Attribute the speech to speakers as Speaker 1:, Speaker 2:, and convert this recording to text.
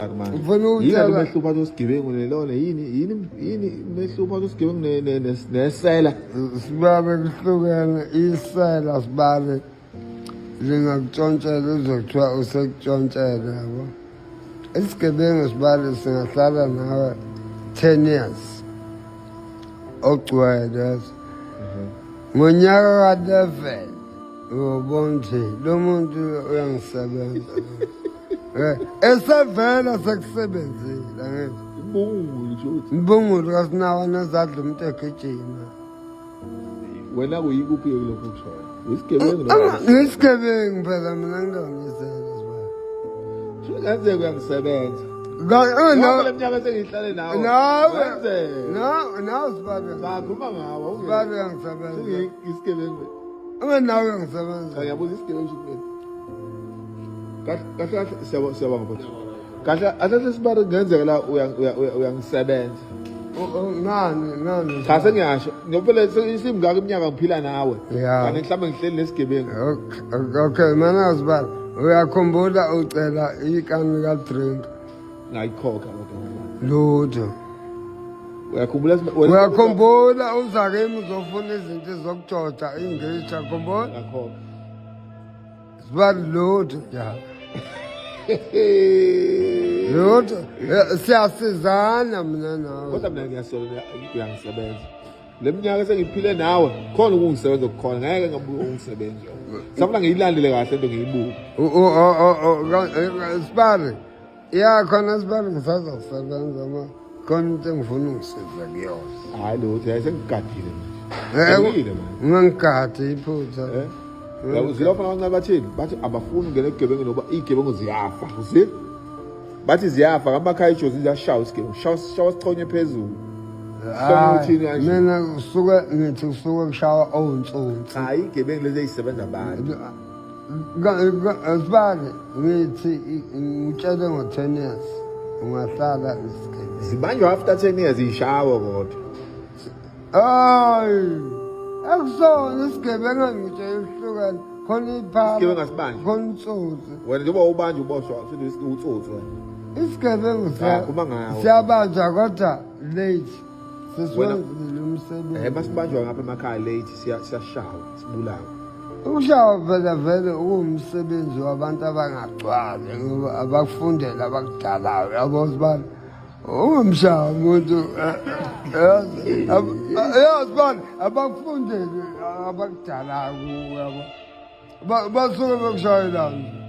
Speaker 1: Manje
Speaker 2: Ngifuna
Speaker 1: yini
Speaker 2: ukutshela
Speaker 1: umehluko phakathi kwesigebengu nelona? Yini umehluko phakathi kwesigebengu nesela?
Speaker 2: Sibabe kuhlukene. Isela sibale lingakutshontshela, uzokuthiwa usekutshontshela, yabo. Isigebengu sibale singahlala nawe 10 years ogcwele, yazi. Ngonyaka ka-11 uyobona ukuthi lo muntu uyangisebenza. Esevela sekusebenzile, angithi?
Speaker 1: Imbungulu nje uthi.
Speaker 2: Imbungulu kasinawa nezadla umuntu egijima.
Speaker 1: Wena kuyikuphi kulokhu okushoyo? Uyisigebengu noma?
Speaker 2: Ngisigebengu phela mina, ngilona isela sibali.
Speaker 1: Kungenzeka uyangisebenza.
Speaker 2: No.
Speaker 1: Yonke le minyaka sengihlale nawe.
Speaker 2: Nawe.
Speaker 1: Wenzeka.
Speaker 2: No, nawe sibali.
Speaker 1: Cha, khuluma ngawe.
Speaker 2: Sibali uyangisebenza.
Speaker 1: Isigebengu.
Speaker 2: Ube nawe uyangisebenza.
Speaker 1: Cha, ngiyabuza, isigebengu shikumele. Kahle kahle kahle, siyabonga, siyabonga mfowethu. Kahle kahle kahle sibari, kungenzeka la uyangisebenza.
Speaker 2: Ngani ngani?
Speaker 1: Cha, sengiyasho. Ngoba phela isimngaka iminyaka ngiphila nawe.
Speaker 2: Ya.
Speaker 1: Kanti mhlawumbe ngihleli nesigebengu.
Speaker 2: Okay, mana sibali. Uyakhumbula ucela ikani ka drink?
Speaker 1: Ngayikhokha kodwa.
Speaker 2: Lutho.
Speaker 1: Uyakhumbula
Speaker 2: Uyakhumbula uza kimi uzofuna izinto zokujoja ingitsha, khumbula?
Speaker 1: Ngakhokha.
Speaker 2: Sibali, lutho njalo. Lutho. Siyasizana mina nawe.
Speaker 1: Kodwa mina ngiyasola uyangisebenza. Le minyaka sengiphile nawe khona ukungisebenza okukhona, ngeke ngabuye ungisebenze. Safuna ngiyilandele kahle into, ngiyibuke.
Speaker 2: Sibali. Ya, khona sibali ngisazokusebenza ma khona into engifuna ungisize kuyona.
Speaker 1: Hayi lutho, yayi sengigadile manje. Sengile manje.
Speaker 2: Ungangigadi iphutha.
Speaker 1: Eh? Yabo, zila bafana abancane bathini? Bathi abafuni ukungena ebugebengeni ngoba iy'gebengu ziyafa. Uzile? Bathi ziyafa, ngamakhaya ijozi ziyashawa isigebengu. Shawa shawa sichonye phezulu. Sichonye uthini kanje?
Speaker 2: Mina kusuke ngithi kusuke kushawa ontsonsi.
Speaker 1: Cha, iy'gebengu lezi ey'sebenza abantu.
Speaker 2: Sibali, ngithi ngitshele ngo-10 years ungahlala nesigebengu.
Speaker 1: Zibanjwa after 10 years ishawa kodwa.
Speaker 2: Hayi, akusona isigebengu, ngitshela ihlukene khona iphala.
Speaker 1: Isigebengu asibanjwa.
Speaker 2: Khona utsotsi.
Speaker 1: Wena njengoba ubanjwa uboshwa futhi utsotsi wena.
Speaker 2: Isigebengu
Speaker 1: Cha, khuluma ngawe.
Speaker 2: siyabanjwa kodwa late. Sesiwenzile umsebenzi.
Speaker 1: Masibanjwa ngapha emakhaya late, siyashawa, sibulawa.
Speaker 2: Ukushawa phela vele uwumsebenzi wabantu abangagcwali ngoba abakufundela abakudalayo, yabo sibani. Ungamshaya umuntu, yazi, yazi bani, abakufundeli abakudalayo kuwo, yabo. Basuke bekushayelana nje.